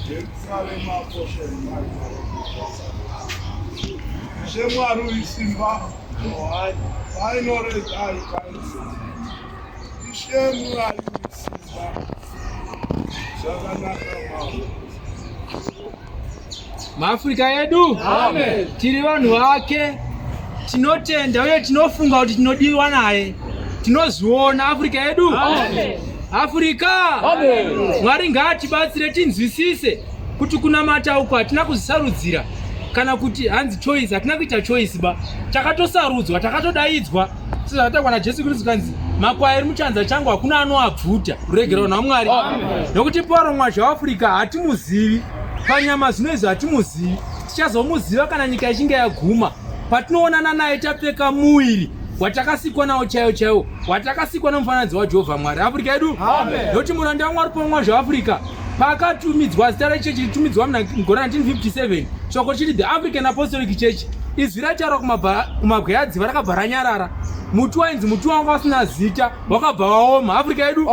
Jerusarema portion Ishe Mwari uri simba vainoregai Ishe Mwari uri simba zvakanaka mambo. MaAfrica yedu Amen. Tiri vanhu vake, tinotenda uye tinofunga kuti tinodiwa naye, tinozviona. Afrika yedu Amen. Afrika Amen. Mwari ngaatibatsire tinzwisise kuti kunamata uku hatina kuzvisarudzira kana kuti hanzi choice, hatina kuita choice ba, takatosarudzwa, takatodaidzwa sezvakataurwa naJesu Kristu kanzi makwai ari muchanza changu hakuna anoabvuta. Ruregerero naMwari, nokuti Pauro mwazha waAfrica hatimuzivi panyama, zvino izvi hatimuzivi, tichazomuziva kana nyika ichinge yaguma, patinoonana naye tapfeka muviri watakasikwa nawo chaiwo chaiwo, watakasikwa nomufananidzo waJehovha Mwari. Afrika yedu, nokuti muranda waMwari Pauro mwazha waAfrica paakatumidzwa zita rechechi ritumidzwa mugore 1957, shoko chiti The African Apostolic Church, izwi rataurwa kumabwe adziva rakabva ranyarara. Muti wainzi muti wanga usina zita wakabva waoma. Afrika yedu,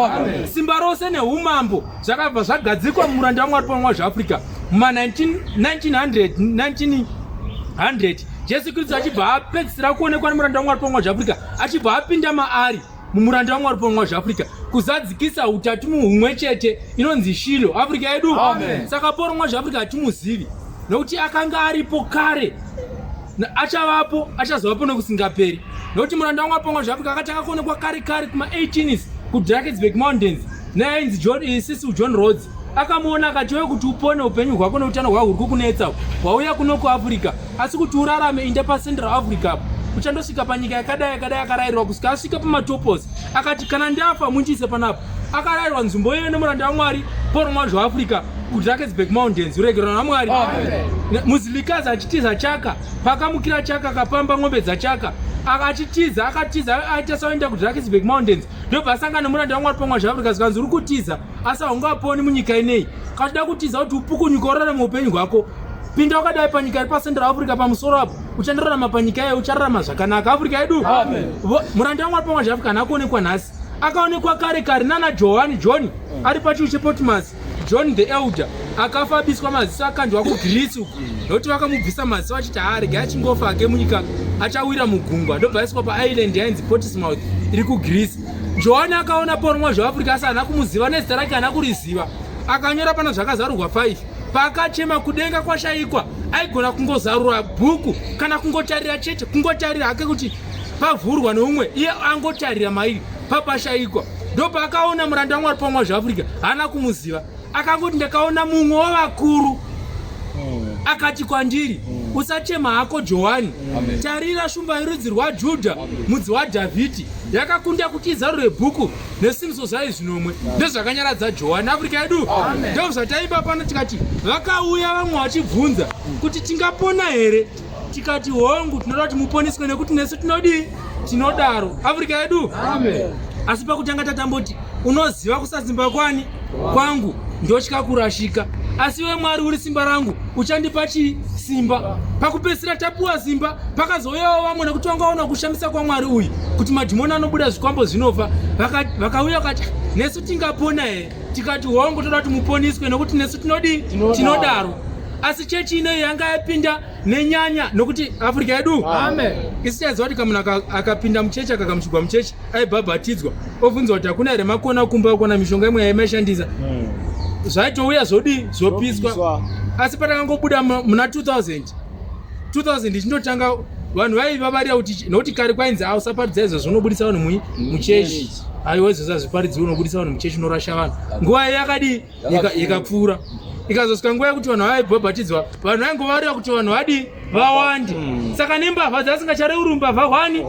simba rose neumambo zvakabva zvagadzikwa mumuranda waMwari pamwe zveAfrica muma 1900 1900, Jesu Kristu achibva apedzisira kuonekwa nemuranda waMwari pamwe zveAfrica, achibva apinda maari mumuranda waMwari pamwe zveAfrica, kuzadzikisa utatu muhumwe chete inonzi Shilo. Afrika yedu. Saka Pauro mwa zveAfrica hatimuzivi nokuti akanga aripo kare, achavapo, achazovapo nokusingaperi, nokuti muranda wamwari pamwe zveAfrica akatanga kuonekwa kare kare kuma-18s kuDrakensberg Mountains neainzi John, Cecil John Rhodes. Akamuona akati, "Iwe, kuti upone upenyu hwako neutano hwako huri kukunetsa, wauya kuno kuAfrica, asi kuti urarame inda paCentral Africa apo uchandosvika panyika yakadai yakadai." Akarayirwa kusvika asvika pamatopos, akati, "Kana ndafa mundiise panapa." Akarayirwa nzvimbo iyoyo nemuranda waMwari Paul mwazvo waAfrica kuDrakensberg Mountains. Uregerero naMwari. Muzilikazi achitiza Chaka, pakamukira Chaka akapamba ng'ombe dzaChaka achitiza, akatiza aita saoenda kuDrakensberg Mountains, ndobva asangana nemuranda waMwari Paul mwazvo waAfrica. Zikanzi, "Uri kutiza asi haungaponi munyika inei. Kachida kutiza kuti upukunyuke urarame upenyu hwako, pinda wakadai panyika iri paCentral Africa pamusoro apo, uchandorarama panyika iyoyo, uchararama zvakanaka." Afrika yedu. Muranda wamwari pamwe zveAfrica haana kuonekwa nhasi, akaonekwa kare kare nana Johani, John ari pachiu chePotmas, John the Elder, akafa abiswa maziso, akandwa kuGreece uku, nokuti vakamubvisa maziso achiti haa, regai achingofa ake munyika, achawira mugungwa, ndobva aiswa paisland yainzi Portsmouth iri kuGreece. Johani akaona Paul mwazvo weAfrica asi haana kumuziva nezita rake, haana kuriziva. Akanyora pana Zvakazarurwa 5 paakachema kudenga kwashayikwa aigona kungozarura bhuku kana kungotarira chete, kungotarira hake kuti pavhurwa neumwe, iye angotarira mairi papashayikwa. Ndopaakaona muranda wamwari pamwe zveAfrica, haana kumuziva. Akangoti, "Ndakaona mumwe wavakuru akati kwandiri, 'Usachema hako, Johani. Tarira, shumba yerudzi rwaJudha, mudzi waDhavhidhi, yakakunda kuti izarure bhuku nesimbiso zvayo zvinomwe.'" Ndozvakanyaradza Johani. Afrika yedu, ndo zvataimba pano tikati vakauya vamwe vachibvunza kuti tingapona here, tikati hongu, tinoda kuti muponeswe nekuti nesu tinodii? Tinodaro. Afrika yedu. Asi pakutanga tatamboti, "Unoziva kusasimba kwani kwangu, ndotya kurashika, asi iwe Mwari uri simba rangu, uchandipa chii? Simba." Pakupedzisira tapiwa simba, pakazouyawo vamwe nekuti vangaona kushamisa kwaMwari uyu, kuti madhimoni anobuda, zvikwambo zvinofa. Vakauya vakati, "Nesu tingapona here?" Tikati hongu, toda kuti muponiswe nekuti nesu tinodii? Tinodaro. Asi chechi inoyi yanga yapinda nenyanya, nokuti Afrika yedu isi taiziva kuti kamunhu akapinda muchechi, akagamuchigwa muchechi, aibhabhatidzwa, obvunzwa kuti hakuna here makona kumba kona mishonga imwe yaimaishandisa, zvaitouya zvodii? Zvopiswa. Asi patakangobuda muna 2000 2000 ichindotanga, vanhu vaivavarira kuti, nokuti kare kwainzi a usaparidza izvo zvinobudisa vanhu muchechi, aiwa, izvozvo hazviparidziwi, unobudisa vanhu muchechi, unorasha vanhu. Nguva iyo yakadii? Ikapfuura, ikazosvika nguva yekuti vanhu vaibhabhatidzwa, vanhu vaingovarira kuti vanhu vadii? Vawande. Saka nembavha dzasingachareuri mbavha hwani,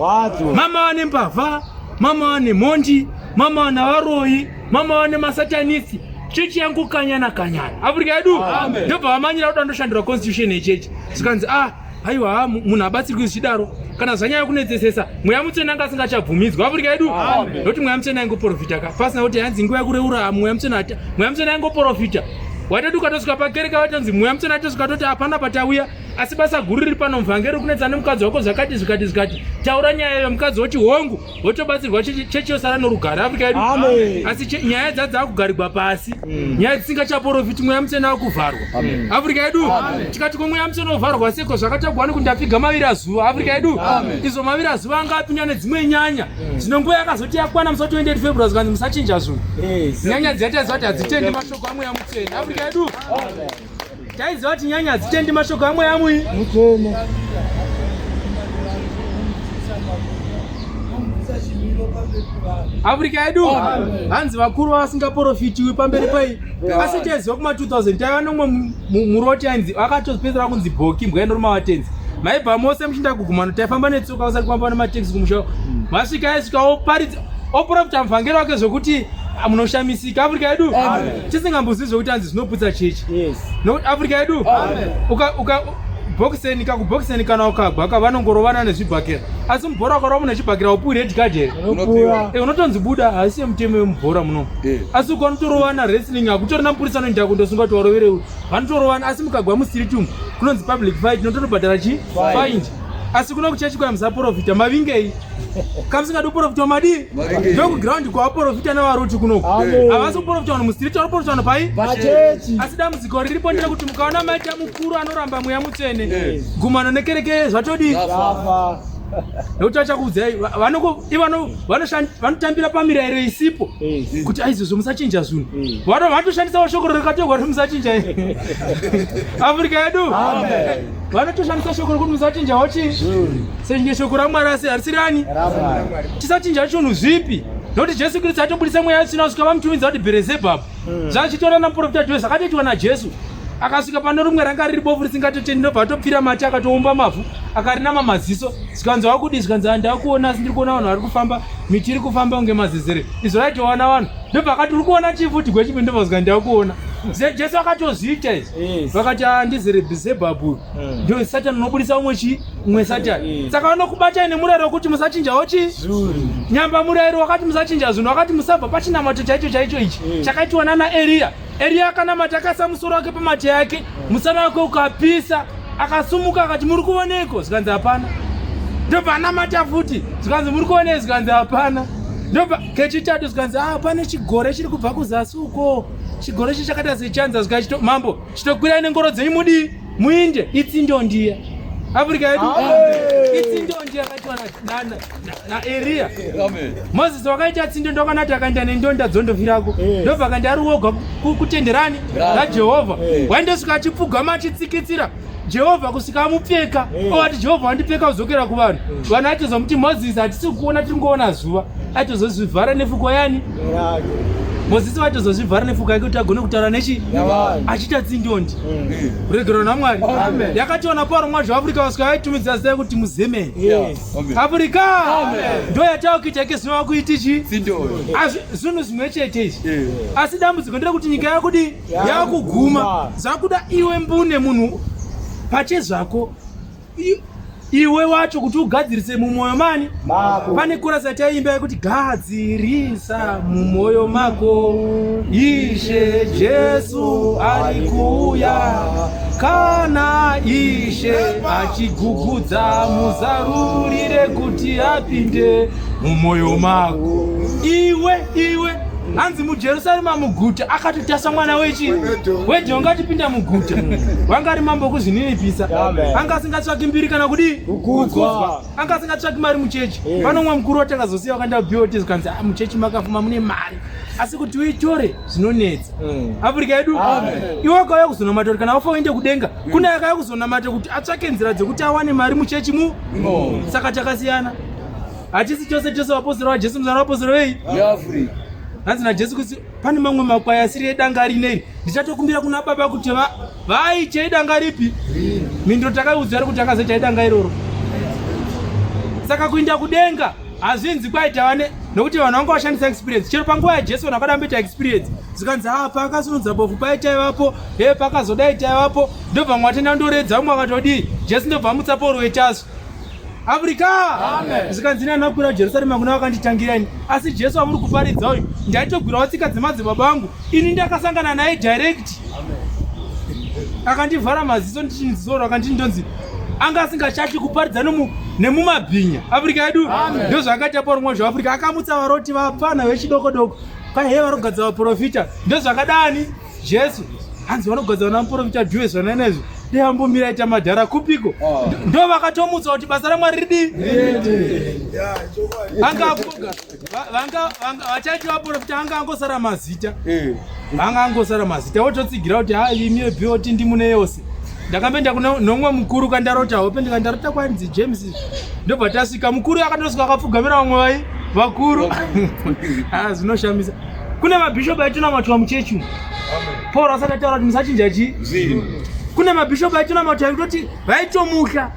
mama vane mbavha, mama vane mhondi, mama vana varoyi, mama vane masatanisi, chechi yangu kanyana kanyana. Afrika yedu, ndobva vamanyira kuda ndoshandura constitution yechechi, zvikanzi, "Ah, aiwa, munhu abatsirwi zvichidaro." Kana zvanyanya kunetsesesa, Mweya Mutsvene anga asingachabvumidzwa. Afrika yedu, nokuti Mweya Mutsvene aingoprofita ka pasina kuti hanzi nguva yekureura Mweya Mutsvene. Mweya Mutsvene aingoprofita, waitoti ukatosvika pakereke vatonzi Mweya Mutsvene atosvika, toti hapana patauya. Asi basa guru riri pano muvhangeri kunetsa nemukadzi wako zvakati zvikati zvikati. Taura nyaya iyo mukadzi woti hongu wotobatsirwa chechi yosara norugare. Afrika yedu. Asi nyaya dzadzakugarigwa pasi. Nyaya dzisingachaporofiti mweya mutsvene wakuvharwa. Afrika yedu. Tikati ko mweya mutsvene wovharwa seko zvakatagwa nekuti ndapfiga maviri azuva. Afrika yedu. Izvo maviri azuva anga apinda nedzimwe nyanya. Zvino nguva yakazoti yakwana musi wa 28 February zvikanzi musachinja zvinhu. Nyanya dziya taiziva kuti hadzitendi mashoko amweya mutsvene. Afrika yedu. Taiziva kuti nyanya hadzitendi mashoko amweya mutsvene. Afrika yedu hanzi vakuru vasingaporofitiwi pamberi pai asi taiziva kuma 2000 taiva nomwe muroti ainzi akatozopedzera kunzi bhoki mbwa inoruma vatenzi maibva mose muchiinda kugumano taifamba netsoka usati kufamba nematekisi kumusha masvika aisvika oparidza oprofita muvhangeri wake zvokuti munoshamisika Afrika yedu tisingambozivi zvokuti hanzi zvinoputsa chechi nokuti Afrika yedu uka bhokiseni kakubhokiseni kana ukagwa ka vanongorovana nezvibhakera asi mubhora ukarova munhu nechibhakera upuwi red card here unotonzi buda haisi yemutemo yemubhora muno asi ukanotorovana wrestling hakutorina mupurisa anoenda kundosunga kuti warovere vanotorovana asi mukagwa mustreet umu kunonzi public fight nototobhadhara chi fine asi kuno kuchechi kwaya musaprofita mavingei kamusingadi kuprofita madii ndokuground kwavaprofita nevaruti kunoku havasi kuprofita vanhu mustreet vanoprofita vanhu pai asi dambudziko riripo nderekuti mukaona maita mukuru anoramba mweya mutsvene gumano nekereke zvatodii nekuti vachakuudzai vanotambira pamirayiro isipo kuti aizvozvo musachinja zvinhu vanotoshandisawo shoko rakategwa kuti musachinja Afrika yedu vanotoshandisa shoko rekuti musachinjawo chii sechinge shoko raMwari asi harisi rani tisachinja chinhu zvipi nokuti Jesu Kristu atobudisa mweya tsvina kusvika vamutumidza kuti Bherizebhabhu zvachitora namuprofita Joe zvakatoitwa naJesu akasvika pane rimwe ranga riri bofu risingatotendi ndobva atopfira mati akatoumba mavhu akarinama maziso zvikanzi wakudii zvikanzi handakuona asi ndiri kuona vanhu vari kufamba miti iri kufamba kunge mazezere izvo raitowana vanhu ndobva akati uri kuona chii futi gwechimwe ndobva zvikanzi ndakuona Jesu akatozviita izvi vakati handizere Bherizebhabhu ndio Satani unobudisa umwe chii umwe Satani saka vanokubatai nemurayiro wekuti musachinjawo chii nyamba murayiro wakati musachinja zvinhu wakati musabva pachinamato chaicho chaicho ichi chakaitwa nana Eriya. Eriya akanamata akasa musoro wake pamate yake musana wake ukapisa akasumuka akati muri kuoneko zvikanzi hapana ndobva anamata futi zvikanzi muri kuonei zvikanzi hapana ndobva kechitatu zvikanzi ah pane chigore chiri kubva kuzasi uko chigore ichi chakaita sechanza zvikachito mambo chitokwirai nengoro dzenyu mudii muinde itsindo ndiya Afrika yedu itsindo ndiya yakaitwa naEriya Moses wakaita tsindo ndokanati akaenda nendonda dzondofirako ndobva akaenda ari woga kutenderani raJehovha waindosvika achipfugama achitsikitsira Jehovha kusvika amupfeka ovati Jehovha wandipfeka uzokera kuvanhu vanhu aitozomuti Moses hatisi kuona tiri kungoona zuva aitozozvivhara nefuko yani Mozisi vaitozozvivhara nefuko yake kuti agone kutaura nechi achiita tsindondi kuregerwa naMwari yakationa Pauro mwazvo Afrika vasvika vaitumidza zita yekuti muzemeni Afrika ndo yatakuita ike zvino vakuiti chi zvinhu zvimwe chete izvi asi dambudziko nderekuti nyika yakudi yakuguma zvakuda iwe mbune munhu pachezvako iwe wacho kuti ugadzirise mumwoyo mani pane korasi yataiimba yekuti gadzirisa mumwoyo mako Ishe Jesu ari kuuya kana Ishe achigugudza muzarurire kuti apinde mumwoyo mako iwe iwe hanzi muJerusarema muguta akatotasa mwana wechi wedhonga achipinda muguta wanga ari mambo wekuzvininipisa anga asingatsvaki mbiri kana kudii kukudzwa anga asingatsvaki mari muchechi pane umwe mukuru watakazosiya wakaenda kuBOT zvikanzi ah, muchechi makafuma mune mari asi kuti uitore zvinonetsa Afrika yedu iwe akauya kuzonamata kuti kana wafa uende kudenga kune akauya kuzonamata kuti atsvake nzira dzekuti awane mari muchechi mu saka takasiyana hatisi tose tose vapostori vaJesu muzana vapostori vei hanzi naJesu kuti pane mamwe makwai asiri edanga rineri ndichatokumbira kuna baba kuti vaiche idanga ripi mhinduro takaiudzwa ri kuti akazoita idanga iroro saka kuinda kudenga hazvinzi kwaita vane nokuti vanhu vanga vashandisa experience chero panguva yaJesu vanhu vakada mboita experience zvikanzi a paakasunudza bofu pai taivapo he pakazodai taivapo ndobva mwatenda ndoredza umwe akatodii Jesu ndobva amutsa pauro wechazvo Afrika zvikanzi nani vakwira Jerusarema kuna vakanditangira ini asi Jesu amuri kuparidza uyu ndaitogwirawo tsika dzemadzibaba angu ini ndakasangana naye direct. Akandivhara maziso ndichinzoro akanditi ndonzi anga asingachati kuparidza nemumabhinya. Afrika yedu ndozvaakaita Pauro Mwazha weAfrica akamutsa varoti vapfana vechidokodoko. Kwai hee varogadza vaprofita. Ndozvakadani Jesu hanzi vanogadza vana muprofita Dhuwe zvanana izvi. Dai ambomira aita madhara kupiko. Ah. Ndo vakatomutsa kuti basa raMwari ridii? Anga akuga vanga vanga vachaiti vaprofita anga angosara mazita. Eh. Vanga angosara mazita wototsigira kuti ha imi BOT ndimune yose. Ndakamboenda kune nomwe mukuru kandarota hope ndikandarota kwanzi James ndobva tasvika mukuru akatosvika akapfugamira vamwe vai vakuru. Ah zvinoshamisa. Kune mabishop aitonamatwa muchechi umu. Paul asati ataura kuti musachinja chii? Kune mabishop aitonamatwa aitoti vaitomuhla.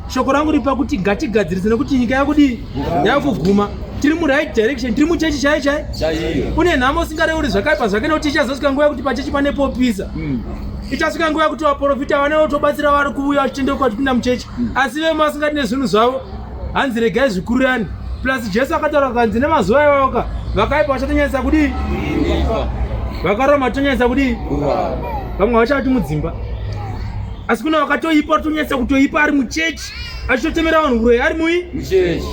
Shoko rangu ripa kuti ngatigadzirise nekuti nyika yakudii? Yakuguma. Tiri mu right direction, tiri muchechi chai chai. Chaiyo. Une nhamo usingareuri zvakaipa zvake nekuti ichazosvika nguva yekuti pachechi pane popisa. Ichasvika nguva yekuti vaprofita vane votobatsira vari kuuya vachitendeuka vachipinda muchechi. Asi vemo vasingadi nezvinhu zvavo hanzi regai zvikurirani. Plus Jesu akataura kanzi nemazuva iwayoka vakaipa vachatonyanyisa kudii? Vakaroma vachatonyanyisa kudii? Vamwe vachati mudzimba. Asi kuna vakatoipa vatonyanyisa kutoipa ari muchechi achitotemera vanhu uroyi ari mui Muchechi.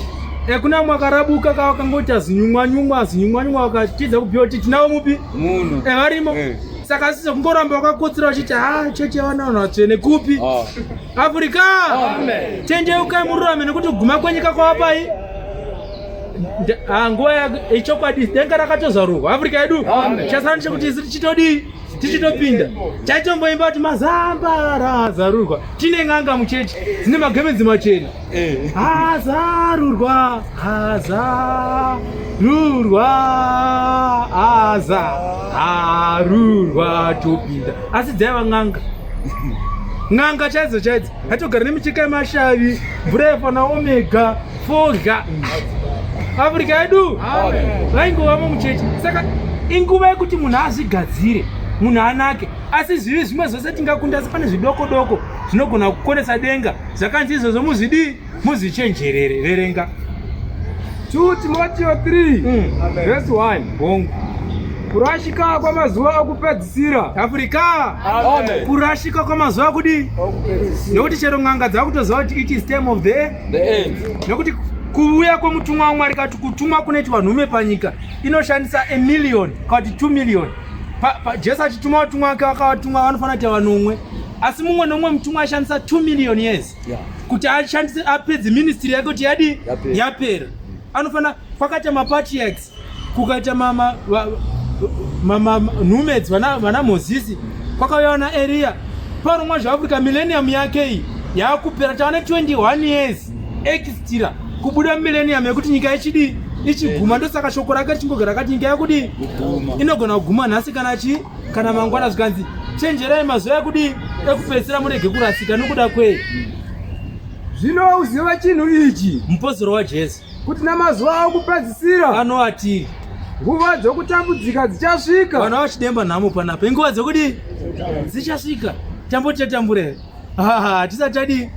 Eh, kuna vamwe vakarabuka ka vakangoita zinyumwa nyumwa zinyumwa nyumwa vakatiza kubhiwa kuti tinavo mupi Muno. Eh, varimo Eh. saka asizo kungoramba vakakotsira vachiti ha chechi yavana vanhu vatsvene kupi Ah. Afrika tendeukai mururame nekuti kuguma kwenyika kwava pai nguva yechokwadi denga rakatozarurwa Afrika yedu chasara ndechekuti isu tichitodii tichitopinda chaitomboimba kuti mazambara azarurwa tine n'anga muchechi dzine magemenzi machena Eh. Azarurwa, azarurwa, azarurwa topinda. Asi dzaiva n'anga. N'anga chaidzo chaidzo. Hatogara nemicheka yemashavi, mvura yefana omega, fodya. Afrika yedu vaingovamo muchechi. Saka inguva yekuti munhu azvigadzire, munhu anake. Asi zvivi zvimwe zvose tingakunda, asi pane zvidoko doko zvinogona kukonesa denga. Zvakanzi izvozvo muzvidii muzvichenjerere. Verenga 2 Timoteo 3 verse 1. Hongu. Kurashika kwamazuva okupedzisira. Afrika. Amen. Kurashika kwamazuva kudii? Nekuti chero n'anga dzakutoziva kuti it is time of the The end. Nekuti kuuya kwemutumwa waMwari kati kutumwa kunoitwa nhume panyika inoshandisa a million kana kuti 2 million. Jesu achituma vatumwa vake vakavatumwa vanofanira kuita vanomwe. Asi mumwe nomumwe mutumwa aishandisa 2 million years kuti ashandise apedze ministry yake kuti yadii? Yapera. Yapera. Anofanira kwakaita mapatriarchs, kukaita nhume vana Mozisi, kwakauya vana Eria. Pauro Mwazha weAfrica millennium yake iyi yaakupera tava ne 21 years extra kubuda millennium yekuti nyika ichidii ichiguma. Ndosaka shoko rake richingogara rakati nyika yakudii inogona kuguma nhasi kana chii kana mangwana. Zvikanzi chenjerai mazuva ekudii ekupedzisira murege kurasika nokuda kwei. Zvino uziva chinhu ichi, Mupostori waJesu kuti namazuva okupedzisira anoatiri nguva dzokutambudzika dzichasvika. Vana vachidemba nhamo panapa inguva dzokudii dzichasvika. Tamboti tatambura here? Haha, tisati tadii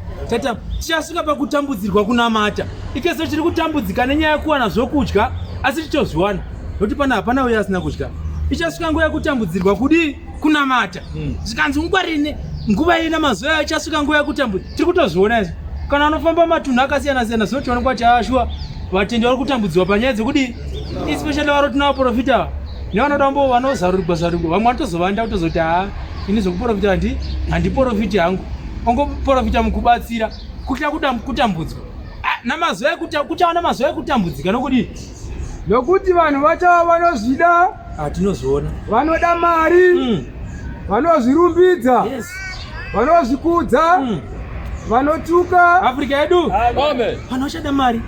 tichasvika pakutambudzirwa kunamata. Ikeso tiri kutambudzika nenyaya yekuwana zvokudya, asi tichozviwana nokuti pana hapana uye asina kudya. Ichasvika nguva yekutambudzirwa kudii kunamata. Zvikanzi ungwarine nguva ina mazuva ayo ichasvika nguva yekutambudza. Tiri kutozviona izvi kana anofamba matunhu akasiyana siyana, zvinotoonekwa kuti ashuwa vatendi vari kutambudzwa panyaya dzekudii, especially vari tina vaprofita nevanoda mbo vanozarurigwa zarurigwa. Vamwe vanotozovanda kutozoti haa ini zvekuprofita handiprofiti hangu, ongoprofita mukubatsira kutya kutambudzwa. Namazuva kuchava namazuva ekutambudzika nokudii, Nokuti vanhu vachava vanozvida, Tinozoona. vanoda mari, vanozvirumbidza, vanozvikudza, vanotuka. Afrika yedu. Amen. Vanhu vachada mari,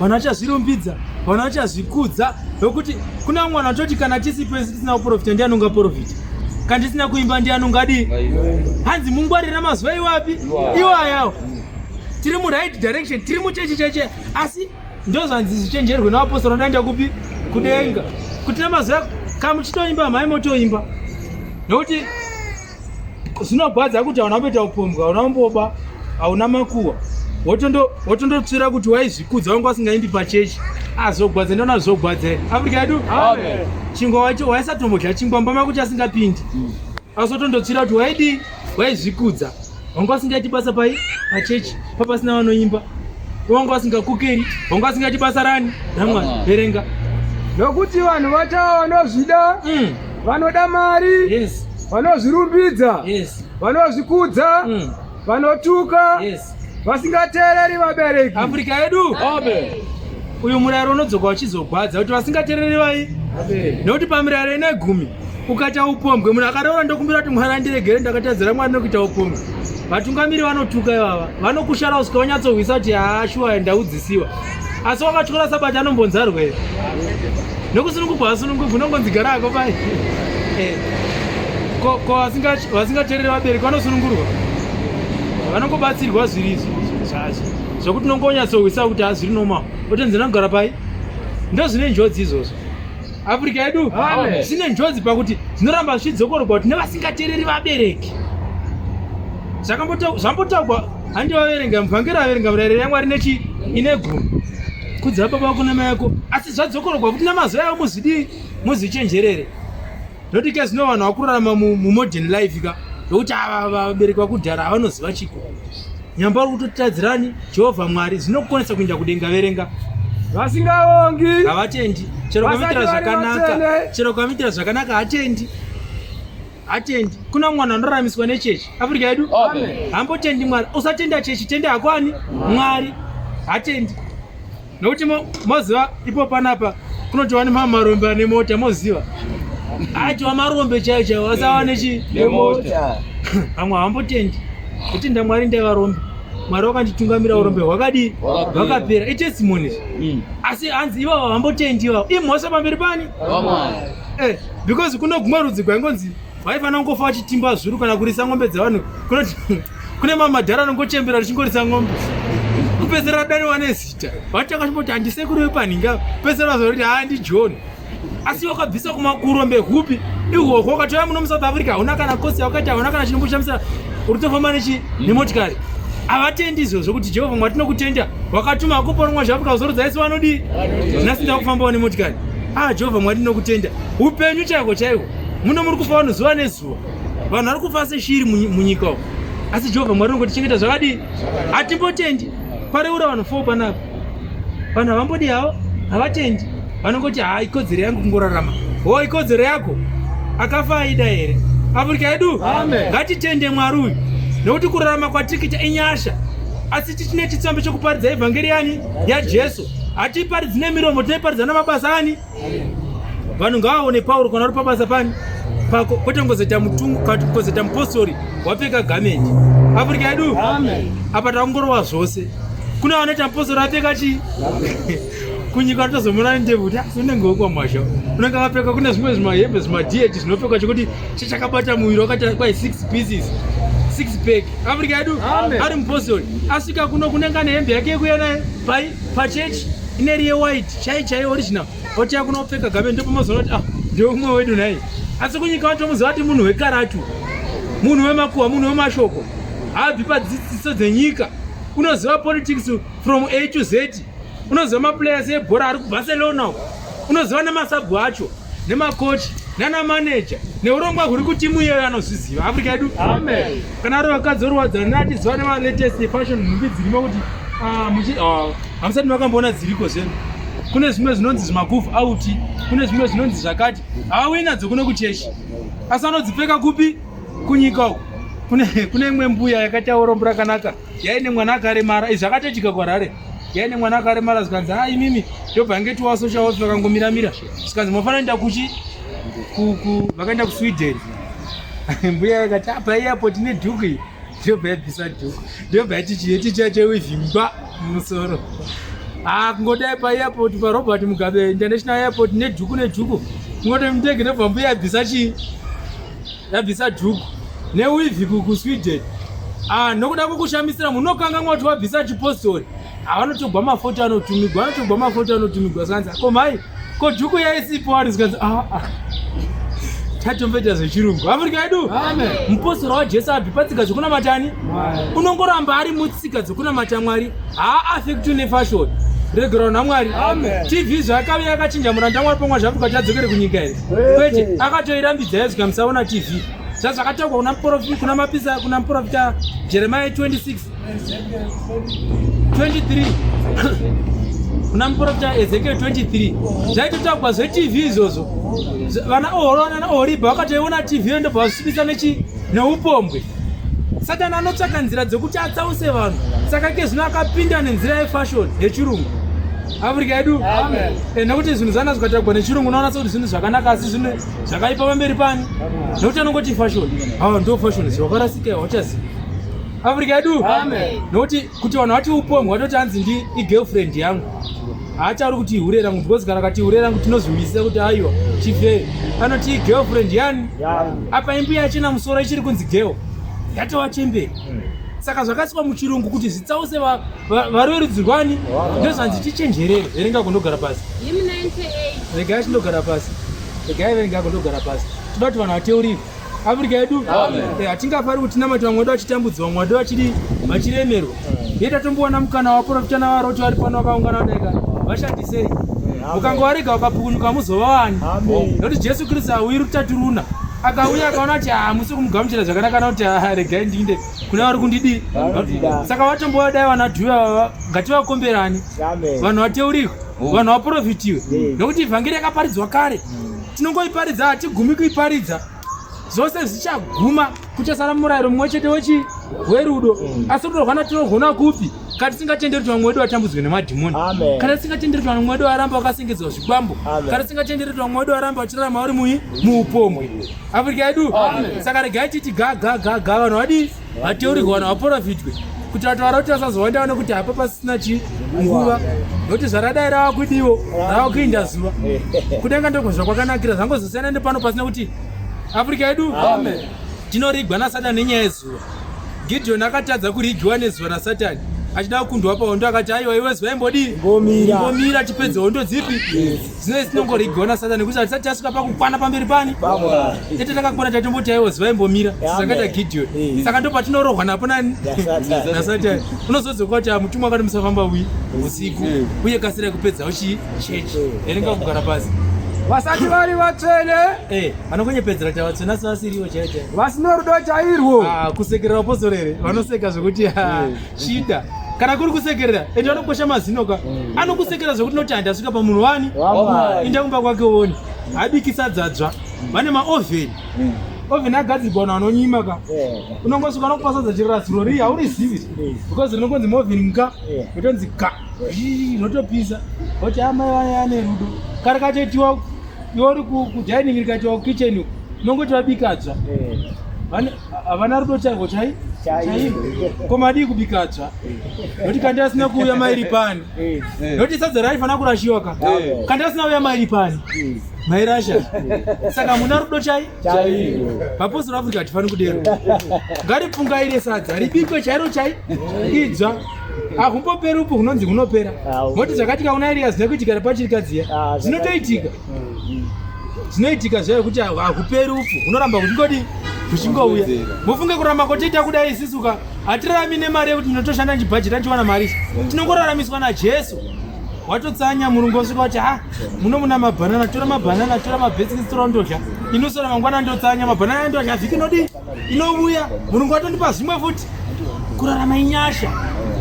vanhu vachazvirumbidza, vanhu vachazvikudza. Nokuti kuna vamwe vanhu vatoti kana tisipo isu tisina kuprofita ndiani ungaprofita, kana tisina kuimba ndiani ungadii? Hanzi mungwarira mazuva iwapi? Iwayo. Iwayawo. Tiri muright direction, tiri muchechi cheche, asi ndozvanzi zvichenjerwe nevapostori vanoenda kupi? Kudenga. Kuti namazuva kamuchitoimba mhai motoimba, nokuti zvinogwadza kuti hauna kumboita upombwa, hauna kumboba, hauna makuhwa, wotondotsvira kuti waizvikudza wanga usingaimbi pachechi. Azogwadza, ndona zvogwadza. Afrika yedu. Amen. Chingwa wacho waisatombodya chingwa mumba mako chasingapindi. Asi otondotsvira kuti waidii? Waizvikudza. Wanga wasingaiti basa pai? Pachechi. Papasina vanoimba. Wanga wasingakukeri. Wanga wasingaiti basa rani? RaMwari. Verenga. Nokuti vanhu vachava vanozvida, Vanoda mari, Vanozvirumbidza, Vanozvikudza, Vanotuka, Vasingateereri vabereki. Afrika yedu. Amen. Uyu murayiro unodzoka uchizogwadza kuti vasingateereri vai. Nekuti pamirayiro ine gumi ukaita upombwe munhu akaroora ndokumbira kuti Mwari andiregere ndakatadzira Mwari nekuita upombwe. Vatungamiri vanotuka ivava vanokushara usika wanyatsohwisa kuti haa shuwa ndaudzisiwa. Asi wakatyora sabata anombonzarwa here? Nekusunungurwa hasunungurwi unongonzi gara hako pai. Ko vasingateereri vabereki vanosunungurwa? Vanongobatsirwa zviri zvekuti unongonyatsohwisa kuti hazviri normal otonzi ndinogara pai. Ndozvine njodzi izvozvo. Africa yedu zvine njodzi pakuti zvinoramba zvichidzokorogwa kuti nevasingateereri vabereki. Zvambotaugwa handi vaverenga muvhangeri averenga murayiro yaMwari nechi ine gumi kudza baba vako namai vako asi zvadzokorogwa kuti namazuva ayo muzvidii muzvichenjerere. Noti ke zvino vanhu vakurarama mumodern life ka nokuti ava vabereki vakudhara havanoziva chiko. Nyamba uri kutotadzirani Jehovha Mwari zvinokukonesa kuenda kudenga verenga. Vasingaongi. Havatendi. Chero ukamuitira zvakanaka, chero ukamuitira zvakanaka hatendi. Hatendi. Kuna mwana anoraramiswa nechechi. Afrika yedu? Amen. Hambotendi Mwari. Usatenda chechi, tenda hako ani? Mwari. Hatendi. Nokuti moziva ipo panapa kunotova nemamarombe ane mota moziva. Aitova marombe chaiyo chaiyo asawa nechi nemota. Vamwe havambotendi. Kutenda Mwari ndaivarombe. Mwari wakanditungamira urombe hwakadii? Hwakapera. Itestimony. Asi hanzi ivavo havambotendi ivavo. Imhosva pamberi pani? Pamwari. Because kunoguma rudzi gwaingonzi vaifanira kungofa vachitimba zvuru kana kurisa ng'ombe dzevanhu. Kunoti kune mamadhara anongochembera richingorisa ng'ombe. Kupedzera radaniwa nezita. Vatanga chimboti handisekuru vepanhinga. Kupedzera vazoona kuti haa ndiJohn. Asi wakabvisa kumakurombe hupi ihwohwo ukatouya muno muSouth Africa hauna kana kosi yawakaita hauna kana chinomboshamisa uri kutofamba nechi nemotikari. Havatendi izvozvo kuti Jehovha Mwari tinokutenda wakatuma akupa rumwe zvaAfrica kuzorodza isu vanodii nhasi ndakufambawo nemotikari. Jehovha Mwari tinokutenda upenyu chaiko chaiko muno muri kufa vanhu zuva nezuva vanhu vari kufa seshiri munyika umu asi Jehovha Mwari unongotichengeta zvakadii hatimbotendi pareura vanhu 4 panapa vanhu havambodi havo havatendi vanongoti haa ikodzero yangu kungorarama ho ikodzero yako akafa aida here Afrika yedu ngatitende Mwari uyu nekuti kurarama kwatiri kuita inyasha asi tichine chitsambe chekuparidza evhangeri yani yaJesu hatiparidzi nemiromo tinoiparidza namabasa ani vanhu ngavaone Pauro kana uri pabasa pani pako kwete kungozoita mutungu kana kungozoita mupostori wapfeka gamendi Afrika yedu apa takungorova zvose kune vanoita mupostori apfeka chii kunyika tozomuona ndebvu kuti asi unenge wekwamwazha unenge akapfeka kune zvimwe zvimahembe zvimadh zvinopfekwa chekuti chakabata muviri wakaita kwai 6 pieces 6 pack Afrika yedu ari mupostori asvika kuno kunenge ane hembe yake yekuya naye pai pachechi ineri yewhite chai chai original otiya kunopfeka gabe ndopamozoona kuti ah ndeumwe wedu nhai asi kunyika vatomuziva kuti munhu wekaratu munhu wemakuhwa munhu wemashoko haabvi padzidziso dzenyika unoziva politics from A to Z unoziva maplayers ebhora ari kuBarcelona uko unoziva nemasabhu acho nemakochi nana manager neurongwa huri kutimu iyoyo anozviziva Afrika yedu Amen. Kana ari vakadzi orwadza natiziva nemalatest fashion nhumbi dzirimo kuti hamusati makamboona dziriko zvenu kune zvimwe zvinonzi zvimagoof out kune zvimwe zvinonzi zvakati hauyi nadzo kuno kuchechi asi anodzipfeka kupi kunyika uko kune imwe mbuya yakaita urombo rakanaka yaine mwana akaremara izvi zvakatoitika kwaRare yaine mwana akaremara zvikanzi ha imimi ndobva ngetiwa social welfare vakangomiramira zvikanzi mofanira kuenda kuchi vakaenda kuSweden mbuya yakati apa airport nedhuku iyi ndobva yabvisa dhuku ndobva yati chiyeti chacho wivhingwa mumusoro kungodai paairport paRobert Mugabe International Airport nedhuku nedhuku kungoti mundege ndobva mbuya yabvisa chii yabvisa dhuku newivhi kuSweden nokuda kwekushamisira munhu unokanganwa kuti wabvisa chipostori avanotogwa mafoto anotumigwa anotogwa mafoto anotumigwa zvikanzi ko mhai ko dhuku yaisipo wari zvikanzi tatomboita zvechirungu Afrika yedu mupostori waJesu abvi patsika dzekunamata ani unongoramba ari mutsika dzekunamata Mwari haaaffectwi nefashion regerwa naMwari TV zvakauya yakachinja muranda Mwari pamwe zvaAfrika chadzokere kunyika here kwete akatoirambidza yazvika musaona TV Zvazvakataurwa kuna muprofi, kuna mapisa, kuna muprofita Jeremiah 26 23 kuna muprofita Ezekiel 23 zvaitotaurwa zveTV izvozvo. Vana Ohora nana Ohoribha vakatoiona TV iyo ndobva vasvibisa nechi neupombwe. Satani anotsvaka nzira dzekuti atsause vanhu. Saka ke zvino akapinda nenzira yefashion yechirungu. Afrika yedu eh, nekuti zvinhu zvana zvikataurwa nechirungu unoona sekuti zvinhu zvakanaka asi zvinhu zvakaipa pamberi pani nekuti anongoti fashion. Ah, ndo fashion zvakarasika hauchazivi. Afrika yedu nekuti kuti vanhu vati upombwe vatoti hanzi ndi igirlfriend yangu haatauri kuti ihure rangu because kana kati ihure rangu tinozviwisisa kuti aiwa chifee anoti igirlfriend yani apa imbuya yachena musoro ichiri kunzi girl yatova chembere saka zvakaiswa muchirungu kuti zvitsause vari verudzi rwani ndozvanzi tichenjerere verenga kundogara pasi Hymn 98. regai chindogara pasi regai verenga kundogara pasi toda kuti vanhu vateurire Afrika yedu eh, hatingafari kuti tinamate vamwe vedu vachitambudzwa vamwe vedu vachidi vachiremerwa ye tatombowana mukana waprofita navaroti vari pano vakaungana vadaika vashandisei ukanga warega ukapukunyuka muzovawani nokuti Jesu Kristu hauyi rutatu runa akauya akaona kuti hamusi kumugamuchira zvakanaka nokuti ah, regai ndiinde kune vari kundidii saka vatombovadai vana dhuya ngativakomberani vanhu vateurirwe vanhu vaprofitiwe nokuti vhangeri yakaparidzwa kare tinongoiparidza hatigumi kuiparidza zvose zvichaguma kuchasara murayiro mumwe chete wechi werudo asi rudo rwana tinogona kupi kana tisingatenderi kuti vamwe vedu vatambudzwe nemadhimoni kana tisingatenderi kuti vamwe vedu varamba vakasengedzwa zvikwambo kana tisingatenderi kuti vamwe vedu varamba vachirarama vari mui muupombwe Afrika yedu saka regai titi ga ga ga ga vanhu vadii vateurirwe vanhu vaprofitwe kuti vataura kuti vasazowanda nekuti hapa pasina chi nguva nokuti zvaradai rava kudiwo rava kuinda zuva kudenga ndoko zvakwakanakira zvangozosiyana nepano pasina kuti Afrika yedu tinorigwa nasatani nenyaya yezuva Gideon akatadza kurigiwa nezuva nasatani achida kukundwa pahondo akati aiwa iwe zuva imbodii imbomira tipedze hondo dzipi dzino tinongorigiwa nasatani nekuti hatisati tasvika pakukwana pamberi pani tete takakwana tatomboti aiwa zuva imbomira zvakaita Gideon saka ndo patinorohwa napo nani nasatani unozodzoka kuti mutumwa akati musafamba wi usiku uye kasirai kupedzawo chii chechi erenga kugara pasi vasati vari vatsvene eh, vanongonyepedzera kuti vatsvene asi vasiriwo chaivo chaivo vasino rudo chairwo ah, kusekerera vapostori here vanoseka zvekuti ah, shida kana kuri kusekerera ende vanokosha mazino ka mm. anokusekera zvekuti noti handasvika pamunhu wani inda kumba kwake uone habiki sadzadzva vane maovheni mm. oven agadzirwa vanhu vanonyima ka unongosvika unokupa sadza chirasiro rii haurizivi because rinongonzi muoven ka utonzi ka rinotopisa oti amai vaya ane rudo kari katoitiwa iwe uri kudining rikaitiwa kukitchen uku unongoti vabika dzva havana rudo chairwo chai chairwo ko madii kubika dzva nokuti kandi asina kuuya mairi pani nokuti sadza raifanira kurashiwa ka kandi asina kuuya mairi pani mairasha saka muna rudo chai vapostori Africa hatifani kudero ngaripfungaire sadza ribikwe chairo chai idzva hakumboperi upo hunonzi hunopera moti zvakatika kuna Eriya zvine kuitika repachirikadziya ah, zvinotoitika zvinoitika zviya kuti hakuperi upfu hunoramba kuchingodi kuchingouya mufunge kuramba kotoita kudai isisu ka hatirarami nemari yekuti ndinotoshanda ndichibhajeta ndichiwana mari tinongoraramiswa naJesu watotsanya murungu osvika kuti ha muno muna mabhanana tora mabhanana tora mabhesikisi tora ndodya inosora mangwana ndotsanya mabhanana ndodya vhiki inodii inouya murungu watondipa zvimwe futi kurarama inyasha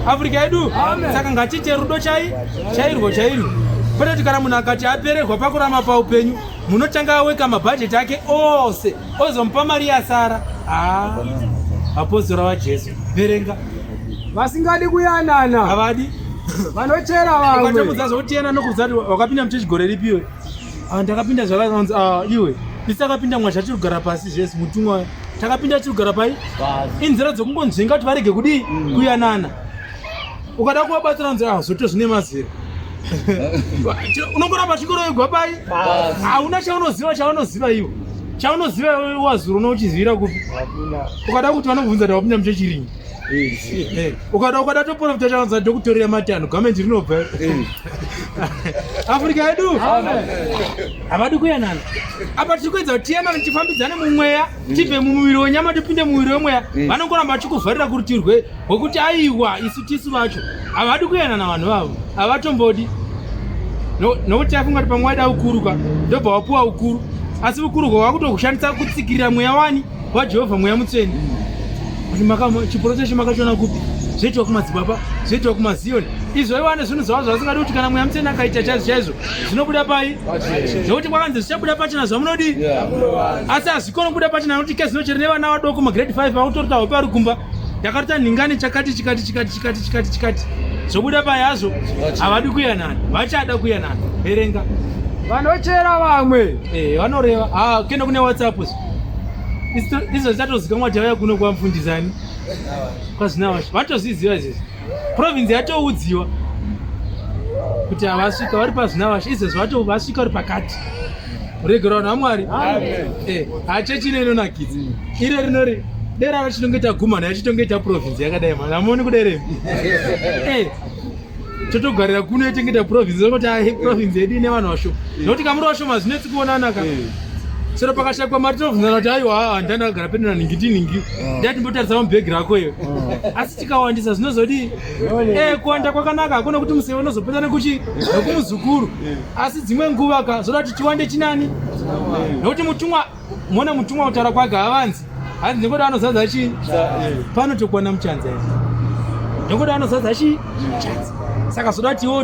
Afrika yedu saka ngatiite rudo chai chairwo chairwo kwete kuti kana munhu akati apererwa pakurama paupenyu munotanga aweka mabhajeti ake ose ozomupa mari yasara apostora vaJesu verenga vasingadi kuyanana havadi vanochera vamwe ukatomudza zvekutiyana nokudza kuti wakapinda muchechi gore ripiwe ah, ndakapinda zvakanzi ah, iwe isi takapinda mwazha tiri kugara pasi zvese mutumwa takapinda tiri kugara pai inzira dzokungonzvenga kuti varege kudii mm. kuyanana ukada kuvabatsira nzi ah, zvoto zvine mazera unongoramba chingoroigwa pai hauna chaunoziva chaunoziva iwe chaunoziva iwe wazuro unochizivira kupi ukada kuti vanobvunza kuti wapinda muchechi rini eh, ukada ukada toprofita chaanza ndokutorera matano gamendi rinobva Afrika yedu havadi kuyanana apa tiri kuedza kuti tiyanane tifambidzane mumweya tibve mumuviri wenyama tipinde mumuviri wemweya mm. vanongoramba vachikuvharira kurutivi rwekuti aiwa isu tisu vacho havadi kuyanana vanhu vavo havatombodi nokuti taifunga kuti pamwe waida ukuru ka ndobva wapuwa ukuru asi ukuru hwawakutokushandisa kutsikirira mweya wani waJehovha Mweya Mutsvene. Kuti chiprofita icho makachiona kupi? Zvoitwa kumadzibaba, zvoitwa kumaziyoni. Izvo ivo vane zvinhu zvavo zvavasingadi kuti kana Mweya Mutsvene akaita chaizvo chaizvo zvinobuda pai? Zvekuti kwakanzi zvichabuda pachena zvamunodii? Asi hazvikoni kubuda pachena nokuti kezino chero nevana vadoko magrade 5 vakutorota hope vari kumba yakarota nhingani chakati chikati chikati chikati chikati chikati zvobuda pai hazvo havadi kuyanana vachada kuyanana verenga Vanochera vamwe. Vanoreva ah, kende kune WhatsApp izvo zvichatozikanwa kuti vauya kuno kwamufundisani kwazvinavashe vatozviziva izvezvi province yatoudziwa kuti havasvika vari pazvinavashe izvezvi vato vasvika vari pakati regera vanhu vaMwari. Hachechi ino inonakidza iro rinori dera rachinongoita gumana yachitongoita province yakadai mana amuoni kuderemi. Totogarira kuno yotengeta province kuti ai province yedu ine vanhu vashoma nokuti kamuri vashoma zvinetsi kuonana ka sero pakashakwa mari tinobvunzana kuti aiwa handani akagara pedo naningi tiningi ndati mbotarisa mubhegi rako iyo. Asi tikawandisa zvinozodii? Kuwanda kwakanaka hakuna kuti museve unozopeta nekuchi nekumuzukuru. Asi dzimwe nguva ka zvoda kuti tiwande chinani nokuti mutumwa mona mutumwa kutaura kwake havanzi hanzi nekuti anozadza chii panotokwana muchanza izvi nekuti anozadza chii chanza saka zvoda kuti iwewo.